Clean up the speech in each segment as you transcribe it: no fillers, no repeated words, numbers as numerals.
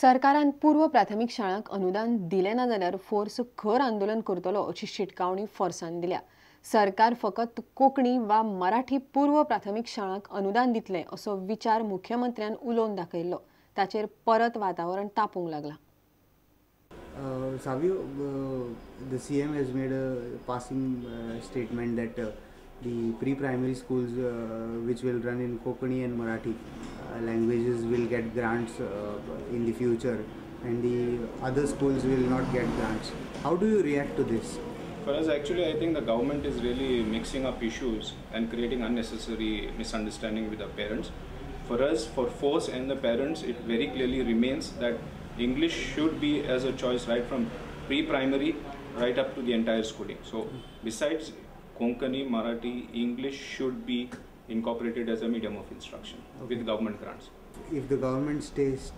सरकारान पूर्व प्राथमीक शाळांक अनुदान दिलें ना जाल्यार फोर्स खर आंदोलन करतलो अशी शिटकावणी फोर्सान दिल्या. सरकार फकत कोंकणी वा मराठी पूर्व प्राथमीक शाळांक अनुदान दितलें असो विचार मुख्यमंत्र्यान उलोवन दाखयल्लो. ताचेर परत वातावरण तापूंक लागलां. Savio, the CM has made a passing statement that the pre-primary schools which will run in Konkani and Marathi languages will get grants in the future and the other schools will not get grants. How do you react to this? For us, actually, I think the government is really mixing up issues and creating unnecessary misunderstanding with the parents. For us, for FORCE and the parents, it very clearly remains that English should be as a choice right from pre-primary right up to the entire schooling. So besides Konkani, Marathi, English should be incorporated as a medium of instruction with government grants. If the government stays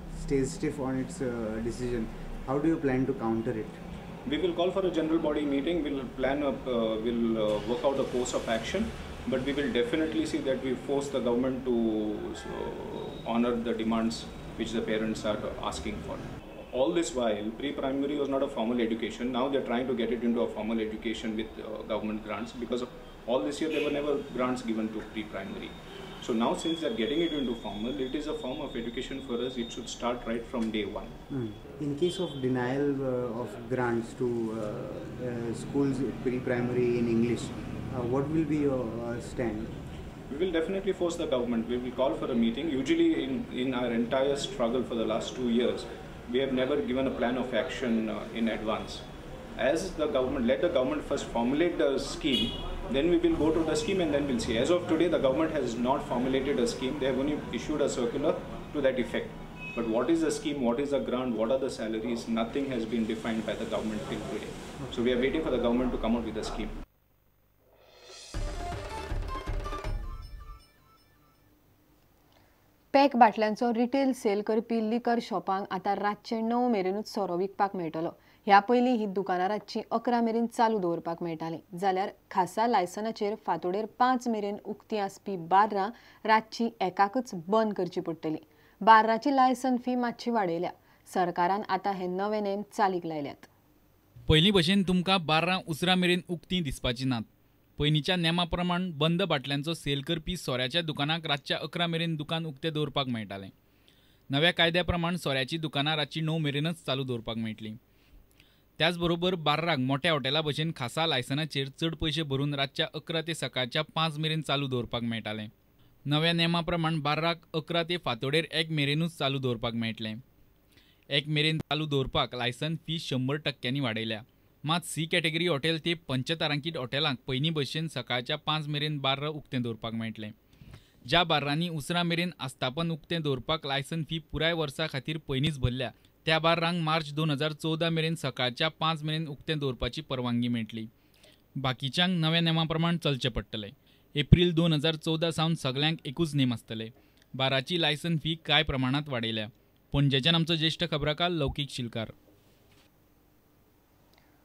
stiff on its decision, how do you plan to counter it? We will call for a general body meeting. We'll plan up, we'll work out a course of action, but we will definitely see that we force the government to honor the demands which the parents are asking for. All this while, pre-primary was not a formal education. Now they're trying to get it into a formal education with government grants, because all this year there were never grants given to pre-primary. So now since they're getting it into formal, it is a form of education for us. It should start right from day one. In case of denial of grants to schools pre-primary in English, what will be your stand? We will definitely force the government. We will call for a meeting. Usually in our entire struggle for the last 2 years, we have never given a plan of action in advance. As the government, let the government first formulate the scheme, then we will go to the scheme and then we'll see. As of today, the government has not formulated a scheme. They have only issued a circular to that effect. But what is the scheme, what is the grant, what are the salaries, nothing has been defined by the government till today. So we are waiting for the government to come out with a scheme. Pack बाटल्यांचो retail sale करपी liquor शॉपांक आतां रातचे 9 मेरेनूच सोरो विकपाक मेळटलो. ह्या पयलीं ही दुकानां रातचीं 11 मेरेन चालू दवरपाक मेळटालीं, जाल्यार खासा लायसनाचेर फांतोडेर 5 मेरेन उक्तीं आसपी बार्रां रातचीं 1क बंद करची पडटली. बार्राची लायसन फी मातशी वाडयल्या. सरकारान आतां हे नवे नेम चालीक लायल्यात. पयलीं भशेन तुमकां बार्रां उसरां मेरेन उक्तीं दिसपाचीं नात. पयलींच्या नेमा प्रमाण बंद बाटल्यांचो सेल करपी सोऱ्याच्या दुकानाक रातच्या 11 मेरेन दुकान उक्तें दवरपाक मेळटालें. नव्या कायद्या प्रमाण सोऱ्याची दुकानां रातची 9 मेरेनच चालू दवरपाक मेळटलीं. त्याच बरोबर बार्राक मोठ्या हॉटेला भशेन खासा लायसनाचेर चड पयशे भरून रातच्या 11 ते सकाळच्या 5 मेरेन चालू दवरपाक मेळटालें. नव्या नेमा प्रमाण बार्राक 11 ते फांतोडेर 1 मेरेनूच चालू दवरपाक मेळटलें. 1 मेरेन चालू दवरपाक लायसन फी 100% वाडयल्या. मात सी कॅटेगरी हॉटेल ते पंचतारांकीत हॉटेलांक पयलीं भशेन सकाळच्या 5 मेरेन बार्र उक्तें दवरपाक मेळटलें. ज्या बार्रांनी उसरां मेरेन आस्थापन उक्तें दवरपाक लायसन फी पुराय वर्सा खातीर पयलींच भरल्या त्या बार्रांक मार्च 2014 मेरेन सकाळच्या 5 मेरेन उक्तें दवरपाची परवानगी मेळटली. बाकीच्यांक नव्या नेमा प्रमाण चलचें पडटलें. एप्रील 2014 सावन सगल्यांक एकूच नेम आसतले. बाराची लायसन फी कांय प्रमाणांत वाडयल्या. पणजेच्यान आमचो ज्येश्ठ खबराकार लौकीक शिलकार.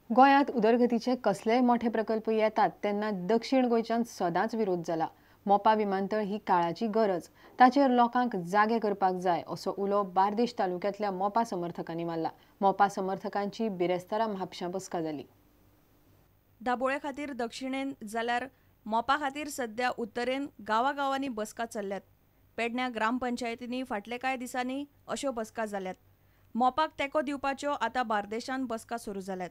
गोंयांत उदरगतीचे कसलेय मोठे प्रकल्प येतात तेन्ना दक्षिण गोंयच्यान सदांच विरोध जाला. मोपा विमानतळ ही काळाची गरज, ताचेर लोकांक जागे करपाक जाय असो उलो बार्देश तालुक्यांतल्या मोपा समर्थकांनी मारला. मोपा समर्थकांची बिरेस्तारा म्हापशां बसका जाली. दाबोळे खातीर दक्षिणेन जाल्यार मोपा खातीर सध्या उत्तरेन गांवागांवांनी बसका चल्ल्यात. पेडण्या ग्रामपंचायतींनी फाटले कांय दिसांनी अश्यो बसका जाल्यात. मोपाक तेंको दिवपाच्यो आतां बार्देशान बसका सुरू जाल्यात.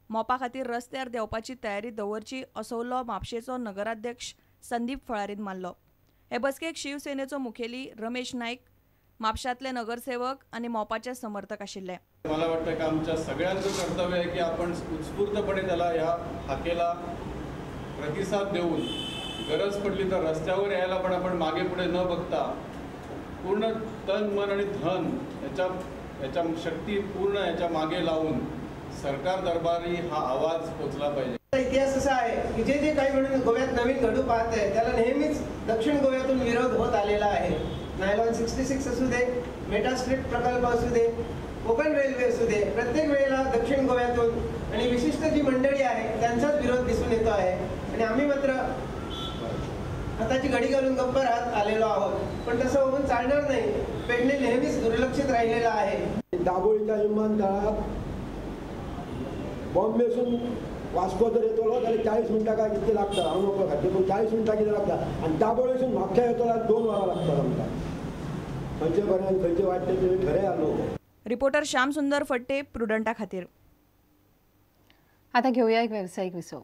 मोपा खातीर रस्त्यार देंवपाची तयारी दवरची असो उलो म्हापशेचो नगराध्यक्ष संदीप फळारीन मारलो. हे बसकेक शिवसेनेचो मुखेली रमेश नाईक, म्हापशांतले नगरसेवक आनी मोपाचे समर्थक आशिल्ले. मला वाटतं की आमच्या सगळ्यांचं कर्तव्य आहे की आपण उत्स्फूर्तपणे त्याला ह्या हाकेला प्रतिसाद देऊन गरज पडली तर रस्त्यावर यायला पण आपण मागे पुढे न बघता पूर्ण तन मन आणि धन याच्या शक्ती पूर्ण याच्या मागे लावून सरकार दरबारी हा आवाज पोचला पाहिजे. इतिहास असा आहे की जे जे काही म्हणून गोव्यात नवीन घडू पाहत आहे त्याला नेहमीच दक्षिण गोव्यातून विरोध होत आलेला आहे. नायलॉन 66 असू दे, मेटास्ट्रीट प्रकल्प असू दे, कोकण रेल्वे असू दे, प्रत्येक वेळेला दक्षिण गोव्यातून आणि विशिष्ट जी मंडळी आहे त्यांचाच विरोध दिसून येतो आहे. आणि आम्ही मात्र हाताची घडी घालून गप्प राहत आलेलो आहोत, पण तसं होऊन चालणार नाही. पेडणे नेहमीच दुर्लक्षित राहिलेलं आहे. दाबोळीच्या विमानतळाक बॉम्बेसून वास्को जर येतलो जाल्यार 40 मिनटां काय कितके लागता हांव नकळो खातीर, पूण 40 मिनटां कितें लागता आनी दाबोळेसून म्हापशा येतलो जाल्यार 2 वरां लागतात आमकां. खंयचे बरें आनी खंयचे वायट तें तुमी ठरयात न्हू. रिपोर्टर श्याम सुंदर फट्टे, प्रुडंटा खातीर. आता घेऊया एक व्यावसायिक विसव.